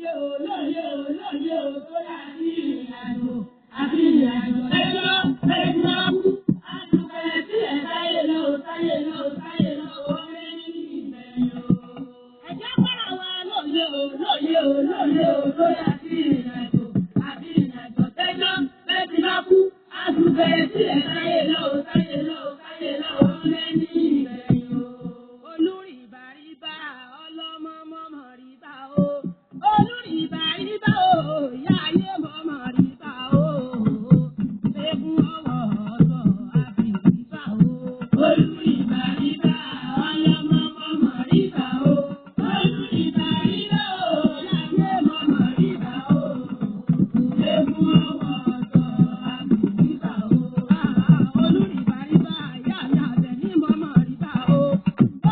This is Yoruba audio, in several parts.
Lóye o, lóye o, tó yà sí ìrìn àjò àti ìrìn àjò ẹjọ́ ẹjọ́ kú. Àtùpẹ̀lẹ̀ sí ẹ̀ sáyé lọ, sáyé lọ, sáyé lọ, ó lé ní ìgbẹ̀yìn o. Ẹ̀jẹ̀ kọ́ra wa lóye o, lóye o, lóye o, tó yà sí ìrìn àjò àti ìrìn àjò ẹjọ́ ẹjọ́ kú. Àtùpẹ̀lẹ̀ sí ẹ̀ sáyé lọ, sáyé lọ, sáyé lọ, ó lé ní ìgbẹ̀yìn o. Olúrìbàrìbà ọlọ́mọ mọ́mọ́ rìbà o. Olúrìbàrìbà o, ìyá ayé mọ́mọ́ rìbà o. Eégún ọwọ́ ọ̀tọ̀ àbí rìbà o. Olúrìbàrìbà ọlọ́mọ mọ́mọ́ rìbà o. Olúrìbàrìbà o, ìyá ayé mọ́mọ́ rìbà o. Eégún ọwọ́ ọ̀tọ̀ àbí rìbà o. Olúrìbàrìbà ìyá mi àbẹ̀ní mọ́mọ́ rìbà o.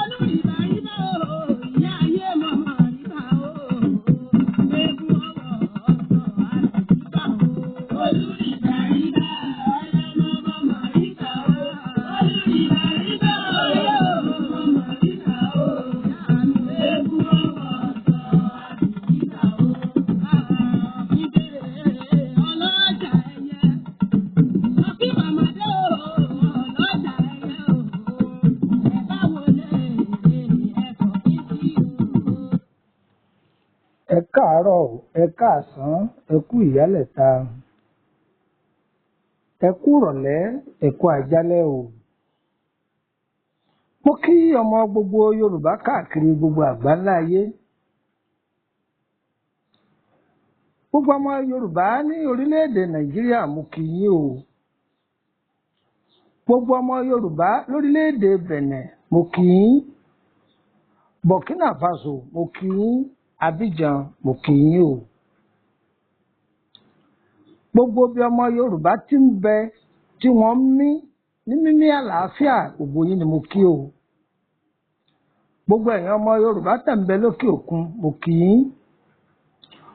Olúrìbàrìbà o, ìyá ayé mọ́mọ́ rìbà o. Eégún ọwọ́ ọ̀tọ̀ àbí rìbà o. Olúrìbàrìbà ọlọ́mọ mọ́mọ́ rìbà o. Olúrìbàrìbà o, mọ́mọ́ rìbà o. Eégún ọwọ́ ọ̀tọ̀ àbí rìbà o. Ọlọ́jà ẹyẹ. Ọkí màmá dé o, ọlọ́jà ẹyẹ o. Ẹ bá wọlé ẹ̀kọ́ títí o. Ẹ káàárọ̀, ẹ káàsán, ẹ kú ìyálẹ̀ta, ẹ kú ìrọ̀lẹ́, ẹ kú àjálẹ́ o. Mo kí ọmọ gbogbo Yorùbá káàkiri gbogbo àgbáńlá ayé. Gbogbo ọmọ Yorùbá ní orílẹ̀-èdè Nàìjíríà, mo kí yín o. Gbogbo ọmọ Yorùbá lórílẹ̀-èdè Bẹ̀nẹ̀, mo kí yín. Burkina Faso, mo kí yín. Abidjan, mo kí yín o. Gbogbo bí ọmọ Yorùbá ti ń bẹ tí wọ́n ń mí ní mímí àlàáfíà, gbogbo yín ni mo kí o. Gbogbo ẹ̀yin ọmọ Yorùbá tẹ̀ ń bẹ lókè òkun, mo kí yín.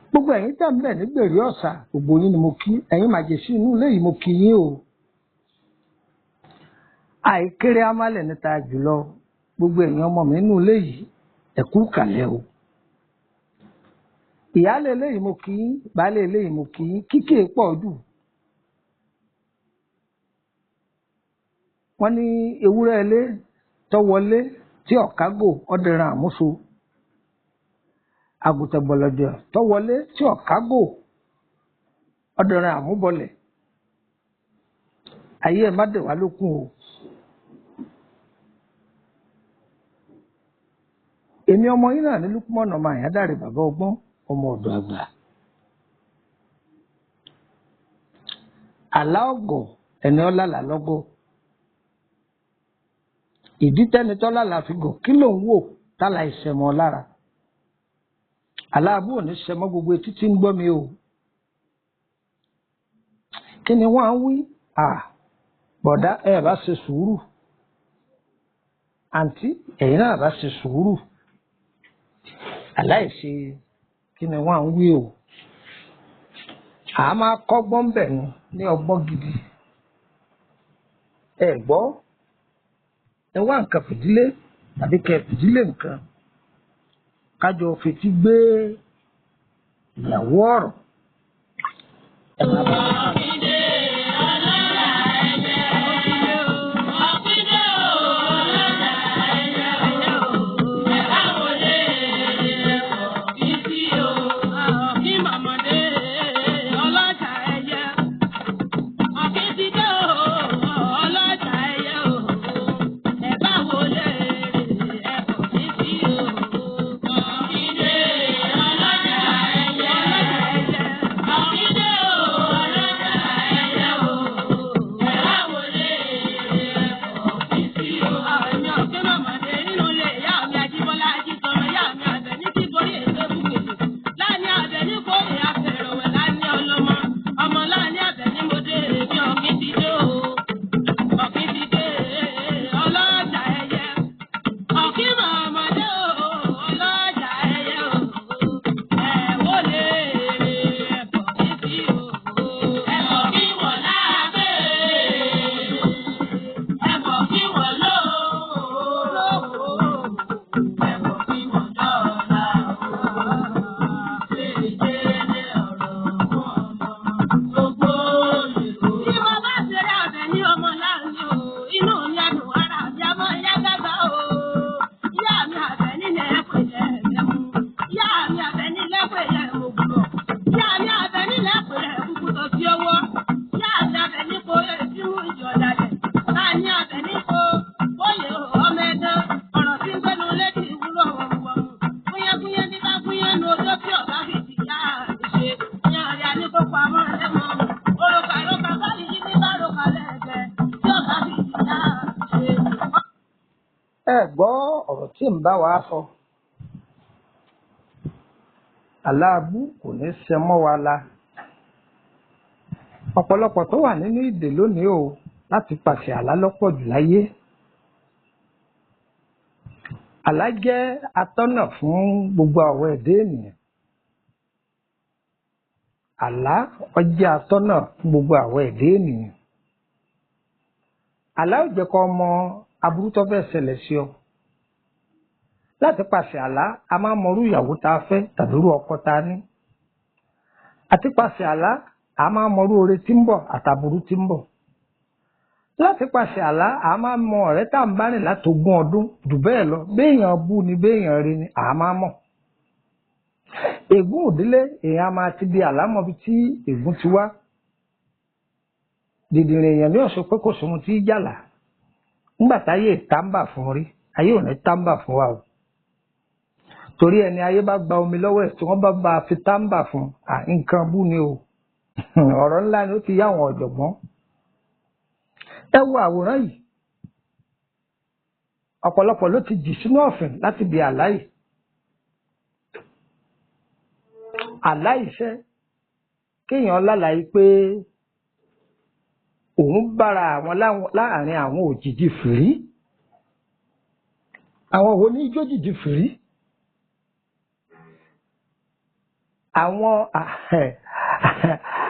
Gbogbo ẹ̀yin tẹ̀ ń bẹ ní gbèrè ọ̀sà, gbogbo yín ni mo kí. Ẹ̀yin màjèṣí inú ilé yìí, mo kí yín o. Àìkéré amálẹ̀ níta jùlọ, gbogbo ẹ̀yin ọmọ mi nínú ilé yìí, ẹ kú kàlẹ̀ o. Ìyáálé eléyìí mo kí yín, baálé eléyìí mo kí yín, kíkè pọ̀ jù. Wọ́n ní ewúrẹ́ ilé tó wọlé tí ọ̀kágò ọ̀dẹ̀ràn àmúso. Àgùntàn bọ̀lọ̀jọ̀ tó wọlé tí ọ̀kágò ọ̀dẹ̀ràn àmúbọlẹ̀. Ayé ẹ̀ má dẹ̀ wá lókun o. Èmi ọmọ yín náà ní Lukman ọmọ Àyándàrè, bàbá ọgbọ́n, ọmọ ọ̀dọ̀ àgbà. Àlá ọ̀gọ̀ ẹni ọ̀làlà lọ́gọ̀. Ìdí tẹ́ni tọ́lá fi gọ̀ kí ló ń wò tálà ìṣẹ̀mọ́ lára. Aláàbò ò ní ṣẹmọ́ gbogbo etí tí ń gbọ́ mi o. Kí ni wọ́n á wí? À bọ̀dá, ẹ bá ṣe sùúrù. Àǹtí, ẹ̀yin náà bá ṣe sùúrù. Aláìṣe kí ni wọ́n á wí o. À máa kọ́gbọ́n bẹ̀ ni ní ọgbọ́n gidi. Ẹ gbọ́, ẹ wá nǹkan fìdílé tàbí kẹ fìdílé nǹkan. Kájọ fetí gbé ìyàwó ọ̀rọ̀. Ẹ máa bá mi kà. Ọ̀kíndé ọlọ́jà ẹyẹ o. Ọ̀kíndé ọlọ́jà ẹyẹ o. Ẹ bá wọlé ẹ̀kọ́ títí o. Ọ̀kí màmá dé ọlọ́jà ẹyẹ. Ọ̀kíndé ọlọ́jà ẹyẹ o. Ẹ bá wọlé ẹ̀kọ́ títí o. Ọ̀kíndé ọlọ́jà ẹyẹ. Ọ̀kíndé ọlọ́jà Ẹ gbọ́ ọ̀rọ̀ tí ń bá wa sọ. Aláàbù kò ní ṣe mọ́ wa la. Ọ̀pọ̀lọpọ̀ tó wà nínú ìdè lónìí o láti pàṣẹ àlá lọ́pọ̀ jù láyé. Àlá jẹ́ atọ́nà fún gbogbo àwọn ẹ̀dá ènìyàn. Àlá ó jẹ́ atọ́nà fún gbogbo àwọn ẹ̀dá ènìyàn. Àlá ò jẹ́ kó mọ aburú tó fẹ́ ṣẹlẹ̀ sí ọ. Láti pàṣẹ àlá, a máa mọrú ìyàwó tá a fẹ́ tàbí irú ọkọ tá a ní. Àti pàṣẹ àlá, a máa mọrú oore tí ń bọ̀ àtàbúrú tí ń bọ̀. Láti pàṣẹ àlá, a máa mọ ọ̀rẹ́ tá à ń bá rìn láti ogún ọdún jù bẹ́ẹ̀ lọ. Béèyàn bú ni béèyàn rí ni a máa mọ̀. Ègún òdílé, èèyàn a máa ti di àlá mọ́bi tí ègún ti wá. Dìdìrìn èèyàn ní ọ̀sọ̀ pé kò sóhun tí í jàlá. Nígbà táyé tàǹbà fún rí, ayé ò ní tàǹbà fún wa o. Torí ẹni ayé bá gba omi lọ́wọ́ ẹ̀ tí wọ́n bá bá a fi tàǹbà fún, à nǹkan bú ni o. Ọ̀rọ̀ ńlá ni ó ti yá àwọn ọ̀jọ̀gbọ́n. Ẹ wo àwòrán yìí. Ọ̀pọ̀lọpọ̀ ló ti jì sínú ọ̀fìn láti bí àlá yìí. Àlá iṣẹ́ kéèyàn lálàá pé òun bára àwọn láàrin àwọn òjìji fìrí. Àwọn wo ní jójìji fìrí? Àwọn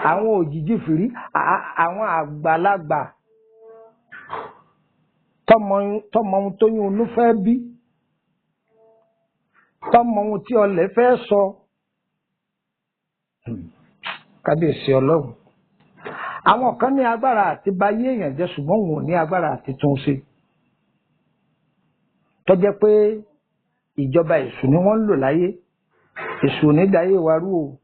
àwọn òjìji fìrí, àwọn àgbàlagbà tọmọ ohun tó yún inú fẹ́ bí, tọmọ ohun tí ọlẹ̀ fẹ́ sọ. Kábíyèsí Ọlọ́run. Àwọn kan ní agbára àti bayé èèyàn jẹ́ ṣùgbọ́n wọn ò ní agbára àti tún ṣe. Tó jẹ́ pé ìjọba èṣù ni wọ́n ń lò láyé. Èṣù ò ní dayé wa rú o.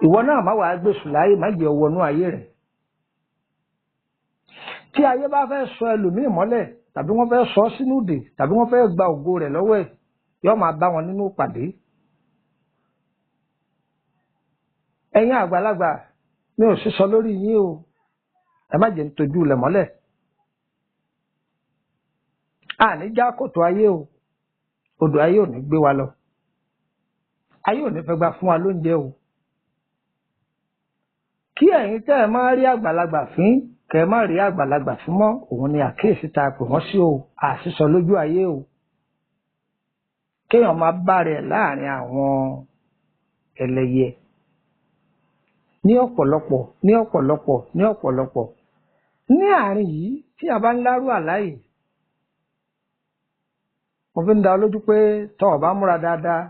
Ìwọ náà má wàá gbèsù láyé, má jẹ́ wọnú ayé rẹ̀. Tí ayé bá fẹ́ sọ ẹlòmíì mọ́lẹ̀ tàbí wọ́n fẹ́ sọ ọ́ sínú ìdè tàbí wọ́n fẹ́ gba ògo rẹ̀ lọ́wọ́ ẹ̀, yóò máa bá wọn nínú ìpàdé. Ẹ̀yin àgbàlagbà, mi ò sísọ lórí yín o, ẹ má jẹ́ ń tojú ilẹ̀ mọ́lẹ̀. Àní já kòtò ayé o, odò ayé ò ní gbé wa lọ. Ayé ò ní fẹ́ gba fún wa lóúnjẹ o. Kí ẹ̀yin tẹ́ ẹ máa rí àgbàlagbà fín, kẹ́ ẹ má rí àgbàlagbà fín mọ́, òun ni àkíyèsí tá a pè wọ́n sí o, àsísọ lójú ayé o. Kéèyàn máa bá rẹ̀ láàrin àwọn ẹlẹ́yẹ ní ọ̀pọ̀lọpọ̀ ní ọ̀pọ̀lọpọ̀ ní ọ̀pọ̀lọpọ̀. Ní àárín yìí tí a bá ń lárú àlá yìí, mo fi ń dá ọ lójú pé tọ́ ọ bá múra dáadáa,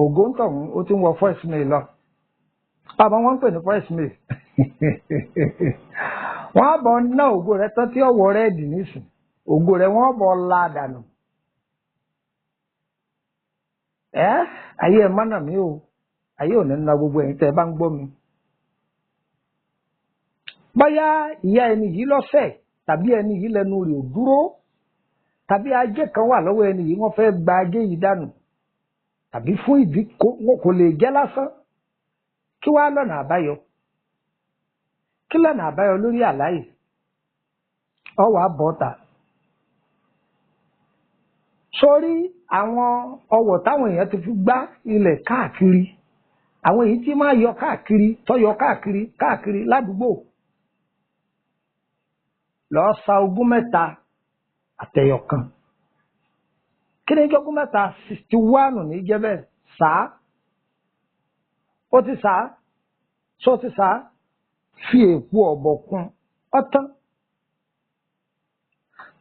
ògo ń tọ̀hún ó ti ń wọ voice mail lọ. Bàbá wọn ń pè ní voice mail. Wọ́n á bọ̀ ná ògo rẹ tán tí ọ̀wọ́ rẹ́ẹ̀dì nísìn. Ògo rẹ wọ́n bọ̀ la dànù. Ẹ́ ayé ẹ̀ mánà mí o, ayé ò ní na gbogbo ẹ̀yin tẹ́ ẹ bá ń gbọ́ mi. Bóyá ìyá ẹni yìí lọ́sẹ̀ tàbí ẹni yìí lẹ́nu rẹ̀ ò dúró tàbí ajé kan wà lọ́wọ́ ẹni yìí wọ́n fẹ́ gba ajé yìí dànù tàbí fún ìdí wọn kò lè jẹ́ lásán. Kí wàá lọ́nà àbáyọ? Kí lọ́nà àbáyọ lórí àlá yìí? Ọwọ́ àbọ̀tà. Sórí àwọn ọwọ̀ táwọn èèyàn ti fi gbá ilẹ̀ káàkiri, àwọn èyí tí máa yọ káàkiri, tó yọ káàkiri káàkiri ládùúgbò. Lọ sa ogún mẹ́ta àtẹyọ kan. Kí ni jọ́gún mẹ́ta? 61 ní jẹ́ bẹ́ẹ̀. Sá. Ó ti sá. Só ti sá. Fi èpo ọ̀bọ̀ kún. Ọ̀tán.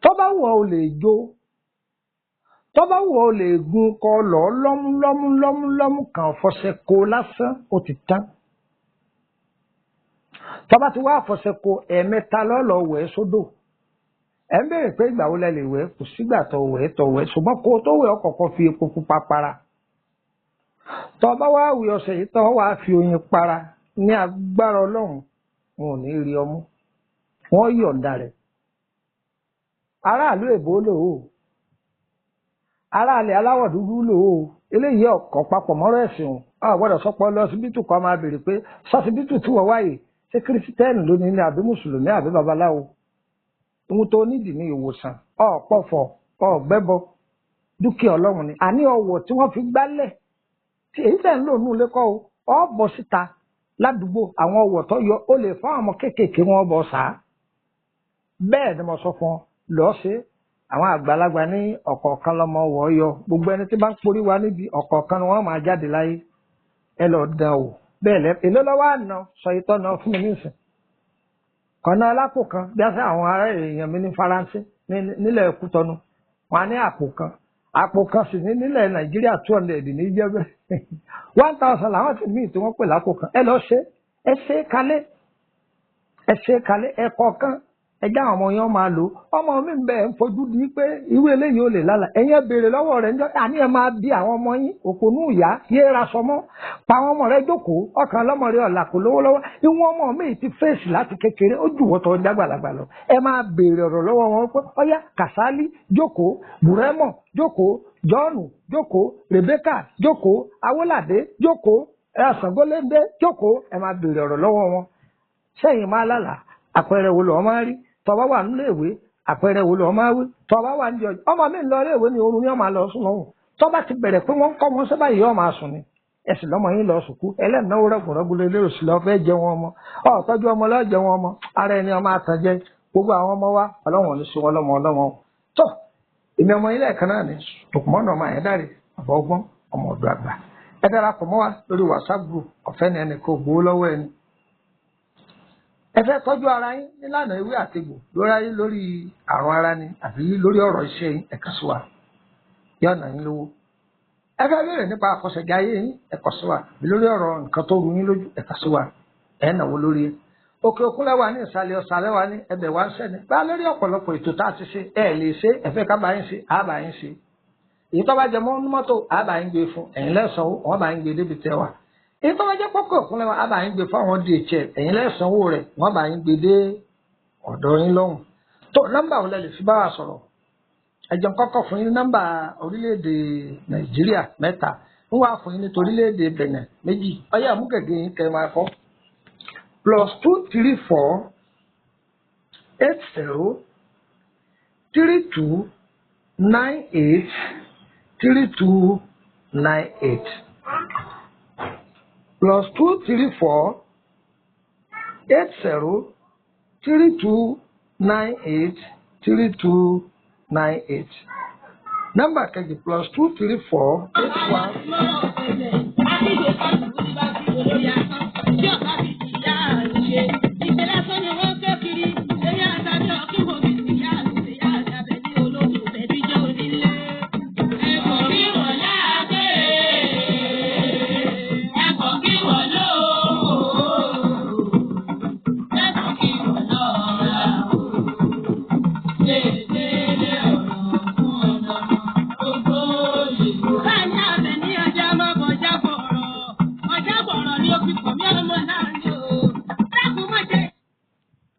Tó bá wù ọ́ o lè jó. Tó bá wù ọ́ o lè gun kọ lọ lọ́mú lọ́mú lọ́mú lọ́mú kan fọṣẹ ko lásán, ó ti tán. Tó bá ti wá fọṣẹ ko ẹ̀ẹ̀mẹ́ta lọ́lọ́ wẹ̀ sódò. Ẹ̀ ń béèrè pé ìgbà wo lẹ lè wẹ̀, kò sígbà tó wẹ̀ tó wẹ̀, ṣùgbọ́n kó o tó wẹ̀ o kọ́kọ́ fi epo pupa para. Tó bá wá wẹ̀ ọṣẹ yìí tó wá fi oyin para ní agbára Ọlọ́run, wọn ò ní rí ọmú. Wọ́n yọ̀ǹda rẹ̀. Aráàlú èbó lò ó. Aráàlú aláwọ̀ dúdú lò ó. Eléyìí ọ̀kọ̀ papọ̀ mọ́rọ̀ ẹ̀sìn o. A ò gbọ́dọ̀ sọpọ̀ lọ síbítù kan máa béèrè pé sọsibítù tí wọ́n wáyé ṣé kírísítẹ́nì ló ní ní àbí mùsùlùmí àbí babaláwo. Ohun tó nídìí ní ìwòsàn ọ̀pọ̀fọ̀. Ọ̀gbẹ́bọ dúkìá Ọlọ́run ni. Àní ọwọ̀ tí wọ́n fi gbálẹ̀ tí èyí tẹ̀ ń lò nù lẹ́kọ́ o, ọ bọ̀ síta ládùúgbò, àwọn ọwọ̀ tó yọ ó lè fún àwọn ọmọ kéékèèké wọn bọ̀ sá. Bẹ́ẹ̀ ni mo sọ fún ọ, lọ́ọ́ ṣe. Àwọn àgbàlagbà ní ọ̀kọ̀ọ̀kan lọmọ ọwọ́ yọ. Gbogbo ẹni tí bá ń porí wa níbi ọ̀kọ̀ọ̀kan ni wọ́n máa jáde láyé. Ẹ lọ dán o. Bẹ́ẹ̀ lẹ èló lọ́wọ́ àná sọ ìtọ́ náà fún mi nísìn. Kọ̀nà alápò kan bí a ṣe àwọn ará èèyàn mi ní Faransé nílẹ̀ Kútọ́nù. Wọ́n á ní àpò kan. Àpò kan sì ní nílẹ̀ Nàìjíríà 200 ní jẹ́ bẹ́ẹ̀. 1,000 làwọn sì míì tí wọ́n pè lápò kan. Ẹ lọ ṣe, ẹ ṣe kalẹ̀, ẹ ṣe kalẹ̀, ẹ kọ̀ọ̀kan. Ẹ já àwọn ọmọ yẹn máa lò. Ọmọ mi ń bẹ ń fojú di pé irú eléyìí ò lè lálà. Ẹ̀yin ẹ béèrè lọ́wọ́ rẹ̀ ńjọ́. Àní ẹ máa bí àwọn ọmọ yín òpònú ìyá yé ra sọmọ́. Pa àwọn ọmọ rẹ jókòó, ọkàn lọ́mọ rẹ ọ̀là kò lówó lọ́wọ́. Ìwọ̀n ọmọ mi ti fèsì láti kékeré, ó jù wọ́tọ̀ jágbàlagbà lọ. Ẹ máa béèrè ọ̀rọ̀ lọ́wọ́ wọn pé ọyá Kàsálí jókòó, Bùrẹ́mọ̀ jókòó, Jọ́ọ̀nù jókòó, Rèbékà jókòó, Awólàdé jókòó, Ṣàngóléndé jókòó. Ẹ máa béèrè ọ̀rọ̀ lọ́wọ́ wọn. Sẹ́yìn máa lálàá, àpẹẹrẹ wo lọ́ọ́ máa rí? Tọba wà nílé ìwé, àpẹẹrẹ wo lọ́ọ́ máa wí? Tọba wà ní ọjọ́, ọmọ mi ń lọ ilé ìwé ní oorun ni ọmọ lọ sùn lọ́hùn. Tọba ti bẹ̀rẹ̀ pé wọ́n ń kọ́ wọn sábà yìí ọmọ sùn ni. Ẹ sì lọ́mọ yín lọ sùkú, ẹlẹ́náwó rẹ̀gùnrẹ́gùn lé lérò sí lọ fẹ́ jẹ wọn ọmọ. Ọ tọ́jú ọmọ lọ́ọ́ jẹ wọn ọmọ, ara ẹni ọmọ àtànjẹ. Gbogbo àwọn ọmọ wa, Ọlọ́run ò ní ṣe wọn lọ́mọ ọlọ́mọ. Tó, èmi ọmọ yín lẹ́ẹ̀kan náà ni Lùkùmọ́nù ọmọ Àyẹ́dàrè, bàbá ọgbọ́n, ọmọ ọ̀dọ̀ àgbà. Ẹ darapọ̀ mọ́ wa lórí WhatsApp group, ọ̀fẹ́ ni ẹnì kan ò gbowó lọ́wọ́ ẹni. Ẹ fẹ́ tọ́jú ara yín nílànà ewé àtegbò lórí ayé, lórí àrùn ara ni àbí lórí ọ̀rọ̀ iṣẹ́ yín, ẹ kàn sí wa, yóò ná yín lówó. Ẹ fẹ́ béèrè nípa àkọsẹ̀jayé yín, ẹ kàn sí wa, àbí lórí ọ̀rọ̀ nǹkan tó rú yín lójú, ẹ kàn sí wa, ẹ náwó lórí ẹ. Òkè òkun lẹ́wà ní ìsàlẹ̀ ọ̀sàlẹ̀ wa ní ẹbẹ̀ wá ń sẹ́ni. Bá lórí ọ̀pọ̀lọpọ̀ ètò tá a ti ṣe, ẹ lè ṣe, ẹ fẹ́ ká bá yín ṣe, á bá yín ṣe. Èyí tó bá jẹ mọ́ mọ́tò, á bá yín gbé fún, ẹ̀yin lẹ́sàn-án, wọ́n bá yín gbé débi tẹ́ wà. Èyí tó bá jẹ́ pọ́kọ̀ òkun lẹ́wà, á bá yín gbé fún àwọn DHL, ẹ̀yin lẹ́sànwó rẹ̀, wọ́n bá yín gbé dé ọ̀dọ̀ yín lọ́hùn. Tó nọ́mbà wo lẹ lè fi bá wa sọ̀rọ̀? Ẹ jẹ́ n kọ́kọ́ fún yín ní nọ́mbà orílẹ̀-èdè Nàìjíríà mẹ́ta, ń wá fún yín ní torílẹ̀-èdè Bẹ̀nẹ̀ méjì. Ọyá àmúgẹ̀gẹ̀ yín kẹ́ máa kọ́. +234 80 32 98 32 98. +234 80 32 98 32 98. Nọ́mbà kejì +234 81.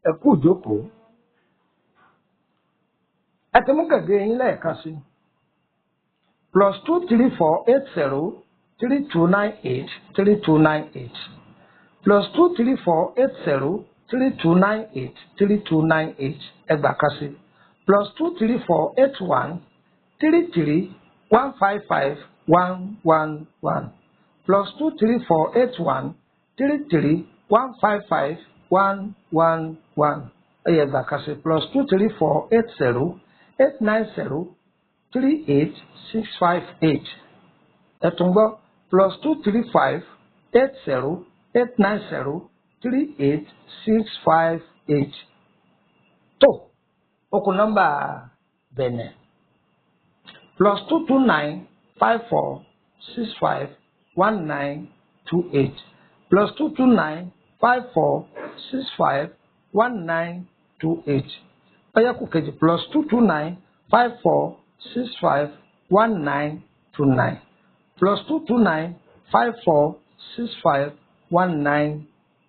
Ẹ kú ìjókòó. Ẹ ti mú gègé yín lẹ́ẹ̀kan sí. +234 80 32 98 32 98. +234 80 32 98 32 98. Ẹ gbà kan sí. +234 81 33 155 111. +234 81 33 155 111. Ẹ gbà kan sí. +234 80 890 38 658. Ẹ tún gbọ́ +235 80 890 38 658. Tó o kù nọ́mbà Bẹ̀nẹ̀. +229 54 65 19 28. +229 54 65 19 28. Ọyá kù kejì +229 54 65 19 29. +229 54 65 19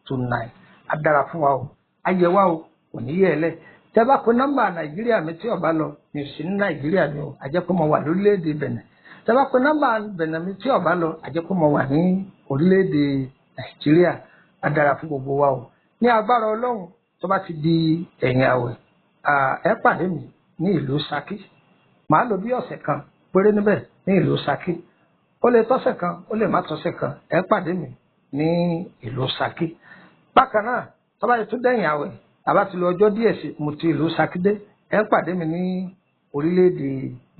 29. A dára fún wa o, ayẹ wa o, kò ní yẹ ẹ lẹ. Tẹ́ bá pe nọ́mbà Nàìjíríà mi tí ó bá lọ, mi ò sí ní Nàìjíríà ni o, a jẹ́ pé mo wà lórílẹ̀‐èdè Bẹ̀nẹ̀. Tẹ́ bá pe nọ́mbà Bẹ̀nẹ̀ mi tí ó bá lọ, a jẹ́ pé mo wà ní orílẹ̀‐èdè Nàìjíríà. A dára fún gbogbo wa o. Ní agbára Ọlọ́run, tó bá ti di ẹ̀yìn àwẹ̀, ẹ pàdé mi ní ìlú Ṣakí. Màá lò bí ọ̀sẹ̀ kan péré níbẹ̀ ní ìlú Ṣakí. Ó lè tọ́sẹ̀ kan, ó lè má tọ́sẹ̀ kan. Ẹ pàdé mi ní ìlú Ṣakí. Bákan náà, tó bá ti tún dẹ̀yìn àwẹ̀, àbá ti lo ọjọ́ díẹ̀ sí, mo ti ìlú Ṣakí dé. Ẹ pàdé mi ní orílẹ̀-èdè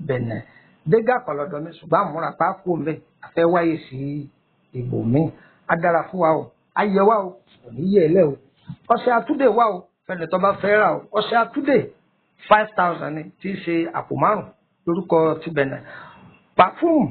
Bẹ̀nẹ̀. Dégà kọ̀lọ̀dọ̀ mi, ṣùgbọ́n àmúra pákó mi àfẹ́ wáyé sí ìbò mi. Á dára fún wa o, á yẹ wa o, kò ní yẹ ẹ lẹ́ o. Ọṣẹ àtúndè wa o, fẹ́ni tó bá fẹ́ rà o. Ọṣẹ àtúndè 5,000 ni, tí í ṣe àpò 5 lórúkọ ti Bẹ̀nẹ̀. Pàfúùmù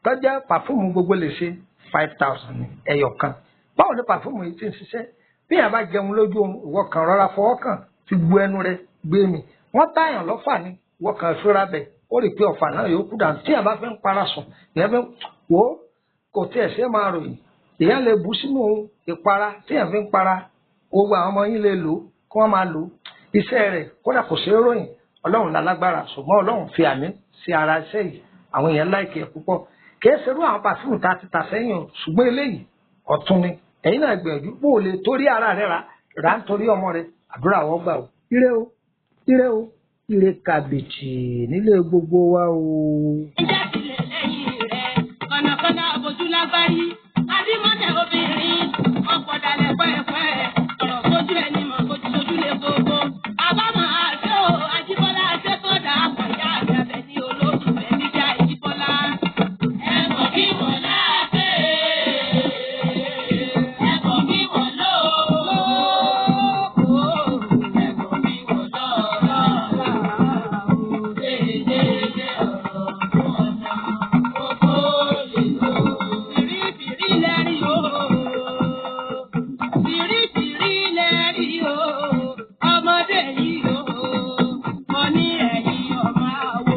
tó jẹ́ pàfúùmù gbogbo lè ṣe 5,000 ni ẹyọ kan. Báwo ni pàfúùmù yìí ti ń ṣiṣẹ́? Bí èèyàn bá jẹun lójú oorun, ìwọ kan rọra fọwọ́ kàn fi gbu ẹnu rẹ gbé mi. Wọ́n táyàn lọ́fà ni, ìwọ kan fúnra bẹ̀, ó rí i pé ọ̀fà náà yóò kú dànù. Tí èèyàn bá fẹ́ ń para sùn, èèyàn fẹ́ wò ó, kò tiẹ̀ ṣe é máa ròyìn. Èèyàn lè bù sínú ìpara tí èèyàn fi ń para. Gbogbo àwọn ọmọ yín lè lò ó, kí wọ́n máa lò ó. Iṣẹ́ rẹ̀ kódà kò ṣeé ròyìn. Ọlọ́run lálágbára, ṣùgbọ́n Ọlọ́run fi àmì sí ara iṣẹ́ yìí. Àwọn èèyàn láìkí ẹ̀ púpọ̀. Kì í ṣerú àwọn pàfíùmù tá a ti tà sẹ́yìn o, ṣùgbọ́n eléyìí ọ̀tun ni. Ẹ̀yin náà gbìyànjú bó o lè torí ara rẹ rà rà nítorí ọmọ rẹ. Àdúrà wọ́n gbà o. Ire o, ire o, ire kàbìtì nílé gbogbo wa o. Ǹjẹ́ tilẹ̀ lẹ́yìn rẹ̀, kọ̀nàkọ́nà abojú lágbárí, adímọ́tẹ̀ obìnrin, ọ̀pọ̀ dalẹ̀ pẹ́ẹ́pẹ́, ọ̀rọ̀ fojú ẹni mọ̀ fojú sojú lè gbogbo. Àbámọ̀ àṣẹ o, Ajíbọ́lá Aṣẹ́kọ̀dà, àpọ̀já àti Àbẹ̀ní olóògùn ẹ̀mí já Ìjíbọ́lá. Ẹ̀kọ́ kí wọ́n láàfẹ́, ẹ̀kọ́ kí wọ́n lóòó, ẹ̀kọ́ kí wọ́n lọ́ọ̀ọ́. Fìrífìrí lẹ́rí o, fìrífìrí lẹ́rí o, ọmọdé yìí o, mo ní ẹ̀yìn ọmọ àwo.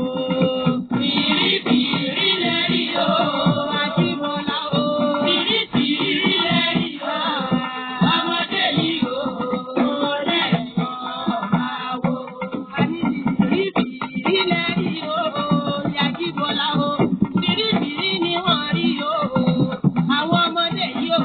Fìrífìrí lẹ́rí o, Ajíbọ́lá o. Fìrífìrí lẹ́rí o, ọmọdé yìí o, mo lẹ́yìn ọmọ àwo. Àní fìrífìrí lẹ́rí o, Ajíbọ́lá o. Fìrífìrí ni wọ́n rí o, àwọn ọmọdé yìí o.